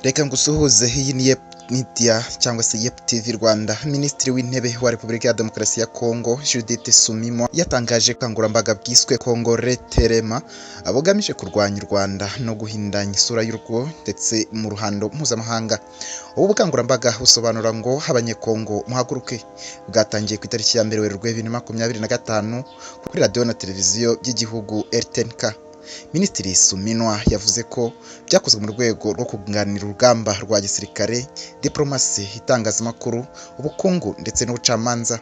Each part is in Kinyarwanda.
Reka ngusuhuze, iyi ni Yep Media cyangwa se Yep TV Rwanda. Minisitiri w'Intebe wa Repubulika ya Demokarasi ya Kongo, Judith Suminwa, yatangaje ubukangurambaga bwiswe Congo Reterema bugamije kurwanya u Rwanda no guhindanya isura y'urwo ndetse mu ruhando mpuzamahanga. Ubu bukangurambaga busobanura ngo "Abanyekongo muhaguruke", bwatangiye ku itariki ya 1 Werurwe 2025 kuri radiyo na televiziyo by'igihugu RTNK. Minisitiri Suminwa yavuze ko byakozwe mu rwego rwo kunganira urugamba rwa gisirikare, diplomasi, itangazamakuru, ubukungu ndetse n'ubucamanza.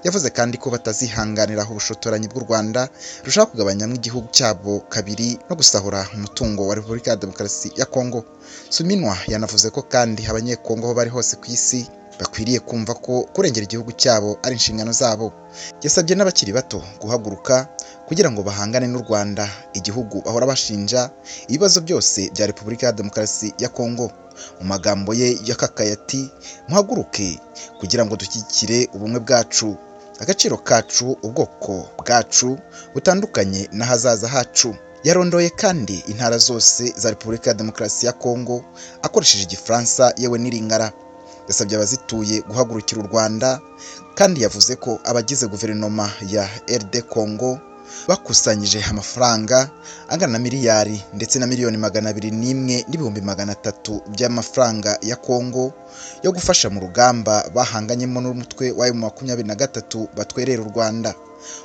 Yavuze kandi ko batazihanganira ubushotoranyi bw'u Rwanda rushaka kugabanyamo igihugu cyabo kabiri no gusahura umutungo wa Repubulika ya Demokarasi ya Kongo. Suminwa yanavuze ko kandi Abanyekongo aho bari hose ku isi bakwiriye kumva ko kurengera igihugu cyabo ari inshingano zabo. Yasabye n'abakiri bato guhaguruka kugira ngo bahangane n'u Rwanda, igihugu bahora bashinja ibibazo byose bya Repubulika ya Demokarasi ya Kongo. Mu magambo ye yakakaye ati: "Muhaguruke kugira ngo dushyigikire ubumwe bwacu, agaciro kacu, ubwoko bwacu butandukanye n'ahazaza hacu." Yarondoye kandi intara zose za Repubulika ya Demokarasi ya Kongo akoresheje Igifaransa yewe n'Ilingala. Yasabye abazituye guhagurukira u Rwanda, kandi yavuze ko abagize guverinoma ya RD Congo bakusanyije amafaranga angana na miliyari ndetse na 201,300,000 by'amafaranga ya Kongo yo gufasha mu rugamba bahanganyemo n'umutwe wa M23 batwerera u Rwanda.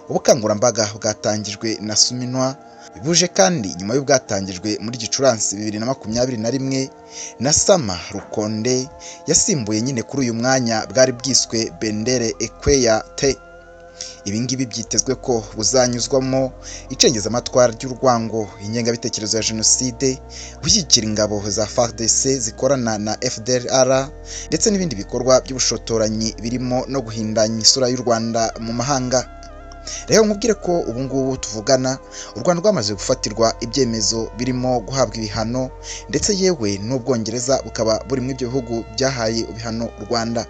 Ubukangurambaga bwatangijwe na Suminwa buje kandi nyuma y'ubwatangijwe muri Gicurasi 2021 na Sama Lukonde yasimbuye nyine kuri uyu mwanya, bwari bwiswe Bendere Ekweya Te. Ibi ngibi byitezwe ko buzanyuzwamo icengezamatwara ry'urwango, ingengabitekerezo ya jenoside, gushyigikira ingabo za FARDC zikorana na FDLR ndetse n'ibindi bikorwa by'ubushotoranyi birimo no guhindanya isura y'u Rwanda mu mahanga. Rero nkubwire ko ubu ngubu tuvugana u Rwanda rwamaze gufatirwa ibyemezo birimo guhabwa ibihano, ndetse yewe n'Ubwongereza bukaba buri muri ibyo bihugu byahaye ibihano u Rwanda.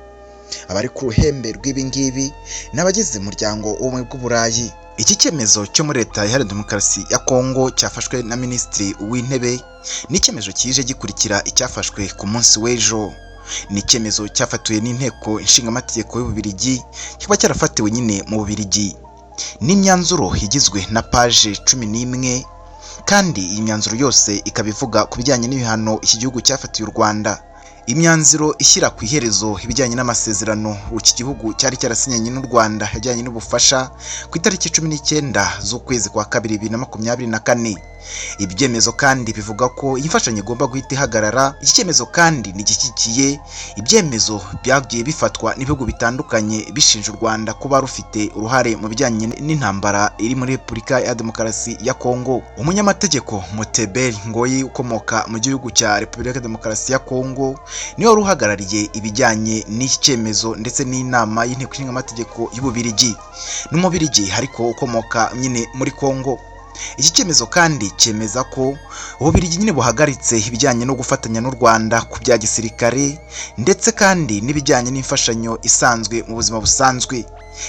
Abari ku ruhembe rw'ibi ngibi ni abagize umuryango w'Ubumwe bw'Uburayi. Iki cyemezo cyo muri Leta Iharanira Demokarasi ya Kongo cyafashwe na Minisitiri w'Intebe ni icyemezo kije gikurikira icyafashwe ku munsi w'ejo. Ni icyemezo cyafatiwe n'Inteko Ishingamategeko y'Ububiligi, kikaba cyarafatiwe nyine mu Bubiligi. Ni imyanzuro igizwe na paje 11, kandi iyi myanzuro yose ikaba ivuga ku bijyanye n'ibihano iki gihugu cyafatiye u Rwanda. Imyanzuro ishyira ku iherezo ibijyanye n'amasezerano iki gihugu cyari cyarasinyanye n'u Rwanda ajyanye n'ubufasha ku itariki 19 z'ukwezi kwa kabiri 2024. Ibi byemezo kandi bivuga ko iyi mfashanyo igomba guhita ihagarara. Iki cyemezo kandi ntigishyigikiye ibyemezo byagiye bifatwa n'ibihugu bitandukanye bishinja u Rwanda kuba rufite uruhare mu bijyanye n'intambara iri muri Repubulika ya Demokarasi ya Kongo. Umunyamategeko Muteberi Ngoyi ukomoka mu gihugu cya Repubulika ya Demokarasi ya Kongo niwe wari uhagarariye ibijyanye n'iki cyemezo ndetse n'inama y'Inteko Ishinga Amategeko y'Ububirigi. Ni Umubirigi ariko ukomoka nyine muri Kongo. Iki cyemezo kandi cyemeza ko Ububirigi nyine buhagaritse ibijyanye no gufatanya n'u Rwanda ku bya gisirikare ndetse kandi n'ibijyanye n'imfashanyo isanzwe mu buzima busanzwe.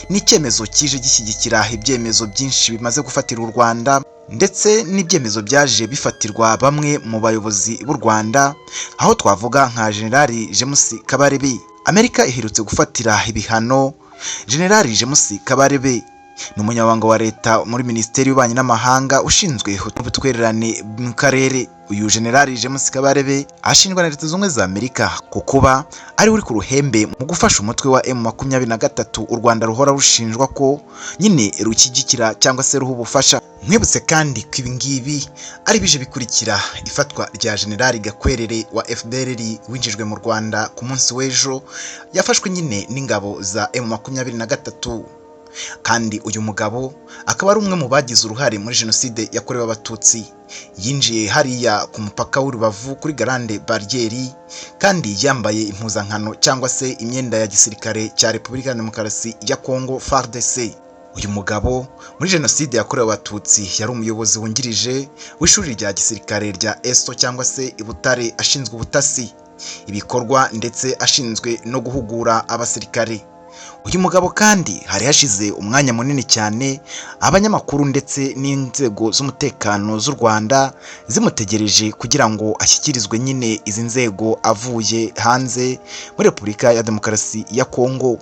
Ni icyemezo kije gishyigikira ibyemezo byinshi bimaze gufatira u Rwanda ndetse n'ibyemezo byaje bifatirwa bamwe mu bayobozi b'u Rwanda, aho twavuga nka Generali James Kabarebe. Amerika iherutse gufatira ibihano Generali James Kabarebe, ni umunyamabanga wa leta muri Minisiteri y'Ububanyi n'Amahanga ushinzwe ubutwererane mu karere. Uyu Generali James Kabarebe ashinjwa na Leta Zunze Ubumwe za Amerika ku kuba ari uri ku ruhembe mu gufasha umutwe wa M23 u Rwanda ruhora rushinjwa ko nyine rushyigikira cyangwa se ruha ubufasha. Mwibutse kandi ko ibi ngibi ari bije bikurikira ifatwa rya Generali Gakwerere wa FDLR winjijwe mu Rwanda ku munsi w'ejo, yafashwe nyine n'ingabo za M23. Kandi uyu mugabo akaba ari umwe mu bagize uruhare muri jenoside yakorewe Abatutsi. Yinjiye hariya ku mupaka w'u Rubavu kuri Grande Barriere kandi yambaye impuzankano cyangwa se imyenda ya gisirikare cya Repubulika ya Demokarasi ya Kongo, FARDC. Uyu mugabo muri jenoside yakorewe Abatutsi yari umuyobozi wungirije w'ishuri rya gisirikare rya ESO cyangwa se i Butare, ashinzwe ubutasi, ibikorwa ndetse ashinzwe no guhugura abasirikare. Uyu mugabo kandi hari hashize umwanya munini cyane abanyamakuru ndetse n'inzego z'umutekano z'u Rwanda zimutegereje kugira ngo ashyikirizwe nyine izi nzego avuye hanze muri Repubulika ya Demokarasi ya Kongo.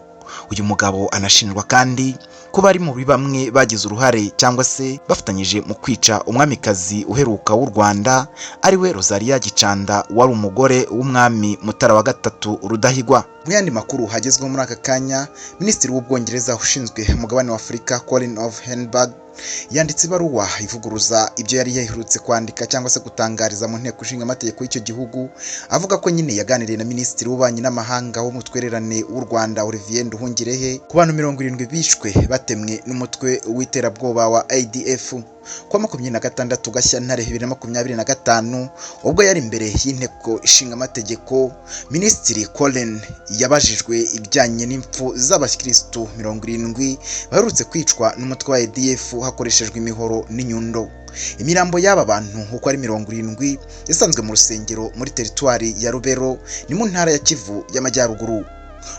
Uyu mugabo anashinjwa kandi kuba ari muri bamwe bagize uruhare cyangwa se bafatanyije mu kwica umwamikazi uheruka w'u Rwanda, ariwe Rosalia Gicanda, wari umugore w'umwami Mutara wa Gatatu Rudahigwa. Mu yandi makuru hagezweho muri aka kanya, Minisitiri w'Ubwongereza ushinzwe umugabane wa Afurika, Colin of Henberg, yanditse ibaruwa ivuguruza ibyo yari yaherutse kwandika cyangwa se gutangariza mu nteko ishinga amategeko y'icyo gihugu, avuga ko nyine yaganiriye na Minisitiri w'Ububanyi n'Amahanga w'Umutwererane w'u Rwanda, Olivier Nduhungirehe, ku bantu 70 bishwe batemwe n'umutwe w'iterabwoba wa ADF kuwa 26 Gashyantare 2025. Ubwo yari imbere y'inteko ishinga amategeko, Minisitiri Colin yabajijwe ibijyanye n'impfu z'abakirisitu 70 baherutse kwicwa n'umutwe wa ADF hakoreshejwe imihoro n'inyundo. Imirambo y'aba bantu uko ari 70 yasanzwe mu rusengero muri teritwari ya Rubero, ni mu ntara ya Kivu y'Amajyaruguru.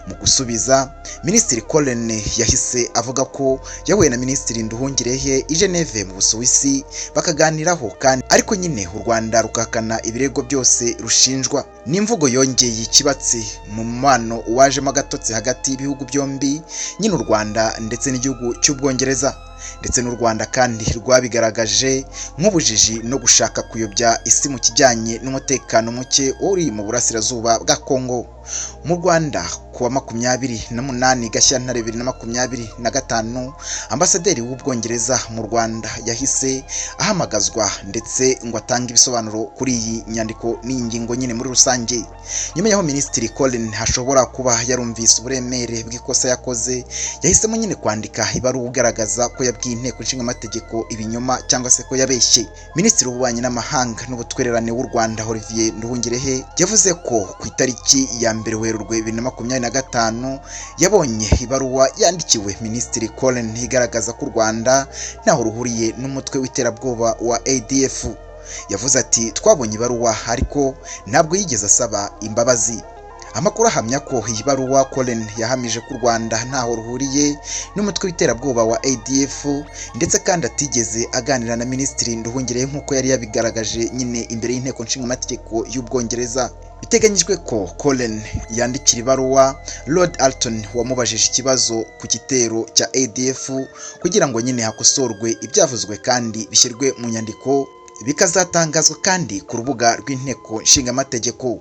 Mu gusubiza, Minisitiri Colin yahise avuga ko yahuye na Minisitiri Nduhungirehe i Geneve mu Busuwisi bakaganiraho kandi, ariko nyine u Rwanda rukahakana ibirego byose rushinjwa. N'imvugo yongeye ikibatsi mu mubano wajemo agatotsi hagati y'ibihugu byombi nyine, u Rwanda ndetse n'igihugu cy'Ubwongereza. Ndetse n'u Rwanda kandi rwabigaragaje nk'ubujiji no gushaka kuyobya isi mu kijyanye n'umutekano muke uri mu burasirazuba bwa Kongo. Mu Rwanda, kuwa 28 Gashyantare 2025, Ambasaderi w'Ubwongereza mu Rwanda yahise ahamagazwa ndetse ngo atange ibisobanuro kuri iyi nyandiko n'iyi ngingo nyine muri rusange. Nyuma y'aho Minisitiri Colin hashobora kuba yarumvise uburemere bw'ikosa yakoze, yahisemo nyine kwandika ibaruwa igaragaza ko yabwiye inteko ishinga amategeko ibinyoma cyangwa se ko yabeshye. Minisitiri w'Ububanyi n'Amahanga n'Ubutwererane w'u Rwanda, Olivier Nduhungirehe, yavuze ko ku itariki ya 1 Werurwe 2025 yabonye ibaruwa yandikiwe Minisitiri Colin igaragaza ko u Rwanda ntaho ruhuriye n'umutwe w'iterabwoba wa ADF. Yavuze ati: "Twabonye ibaruwa, ariko ntabwo yigeze asaba imbabazi." Amakuru ahamya ko iyi baruwa Colin yahamije ko u Rwanda ntaho ruhuriye n'umutwe w'iterabwoba wa ADF, ndetse kandi atigeze aganira na Minisitiri Nduhungirehe nk'uko yari yabigaragaje nyine imbere y'inteko nshingamategeko y'Ubwongereza. Biteganyijwe ko Colin yandikira ibaruwa Lord Alton wamubajije ikibazo ku gitero cya ADF, kugira ngo nyine hakosorwe ibyavuzwe kandi bishyirwe mu nyandiko, bikazatangazwa kandi ku rubuga rw'inteko nshingamategeko.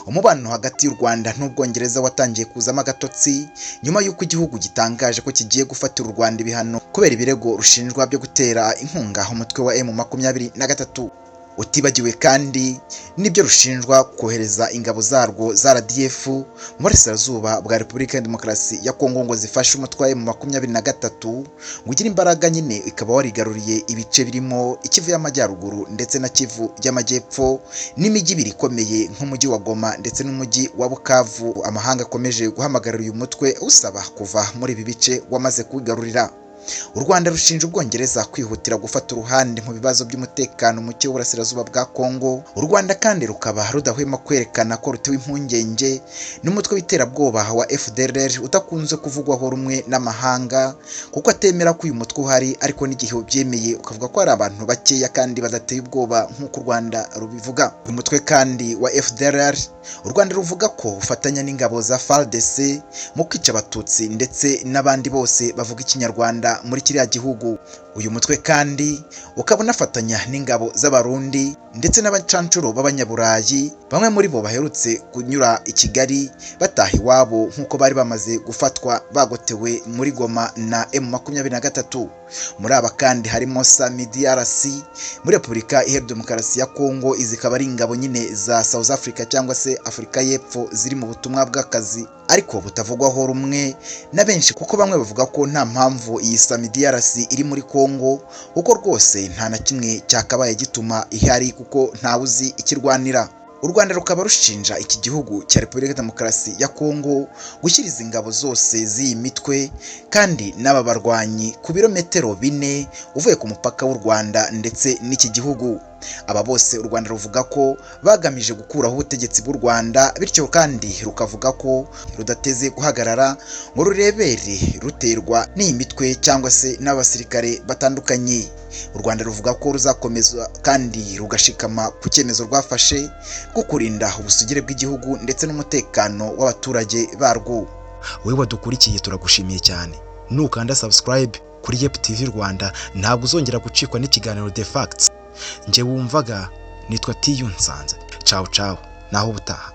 Umubano hagati y'u Rwanda n'Ubwongereza watangiye kuzamo agatotsi nyuma y'uko igihugu gitangaje ko kigiye gufatira u Rwanda ibihano kubera ibirego rushinjwa byo gutera inkunga umutwe wa M23, utibagiwe kandi n'ibyo rushinjwa kohereza ingabo zarwo za RDF mu burasirazuba bwa Repubulika ya Demokarasi ya Kongo ngo zifashe umutwe wa M23 ngo ugire imbaraga nyine, ikaba warigaruriye ibice birimo Kivu y'Amajyaruguru ndetse na Kivu y'Amajyepfo n'imijyi ibiri ikomeye nk'umujyi wa Goma ndetse n'umujyi wa Bukavu. Amahanga akomeje guhamagarira uyu mutwe usaba kuva muri ibi bice wamaze kuwigarurira. U Rwanda rushinja Ubwongereza kwihutira gufata uruhande mu bibazo by'umutekano muke w'uburasirazuba bwa Kongo. U Rwanda kandi rukaba rudahwema kwerekana ko rutewe impungenge n'umutwe w'iterabwoba wa FDLR udakunze kuvugwaho rumwe n'amahanga, kuko atemera ko uyu mutwe uhari, ariko n'igihe ubyemeye ukavuga ko hari abantu bakeya kandi badateye ubwoba nk'uko u Rwanda rubivuga. Uyu mutwe kandi wa FDLR, u Rwanda ruvuga ko ufatanya n'ingabo za FARDC mu kwica Abatutsi ndetse n'abandi bose bavuga Ikinyarwanda muri kiriya gihugu. Uyu mutwe kandi ukaba unafatanya n'ingabo z'Abarundi ndetse n'abacancuro b'Abanyaburayi, bamwe muri bo baherutse kunyura i Kigali bataha iwabo nk'uko bari bamaze gufatwa bagotewe muri Goma na M23. Muri aba kandi harimo Sami DRC muri Repubulika Iharanira Demokarasi ya Kongo. Izi zikaba ari ingabo nyine za South Africa cyangwa se Afurika y'Epfo ziri mu butumwa bw'akazi, ariko butavugwaho rumwe na benshi, kuko bamwe bavuga ko nta mpamvu iyi Sami DRC iri muri Kongo, kuko rwose nta na kimwe cyakabaye gituma ihari, kuko ntawe uzi ikirwanira. U Rwanda rukaba rushinja iki gihugu cya Repubulika ya Demokarasi ya Kongo gushyiriza ingabo zose z'iyi mitwe kandi n'aba barwanyi ku birometero 4 uvuye ku mupaka w'u Rwanda ndetse n'iki gihugu. Aba bose u Rwanda ruvuga ko bagamije gukuraho ubutegetsi bw'u Rwanda, bityo kandi rukavuga ko rudateze guhagarara ngo rurebere ruterwa n'iyi mitwe cyangwa se n'abasirikare batandukanye. U Rwanda ruvuga ko ruzakomeza kandi rugashikama ku cyemezo rwafashe rwo kurinda ubusugire bw'igihugu ndetse n'umutekano w'abaturage barwo. Wowe wadukurikiye, turagushimiye cyane. Nukanda subscribe kuri Yep TV Rwanda, ntabwo uzongera gucikwa n'ikiganiro The Facts. Njye wumvaga nitwa Tiyu Nsanze. Cawu cawu, naho ubutaha.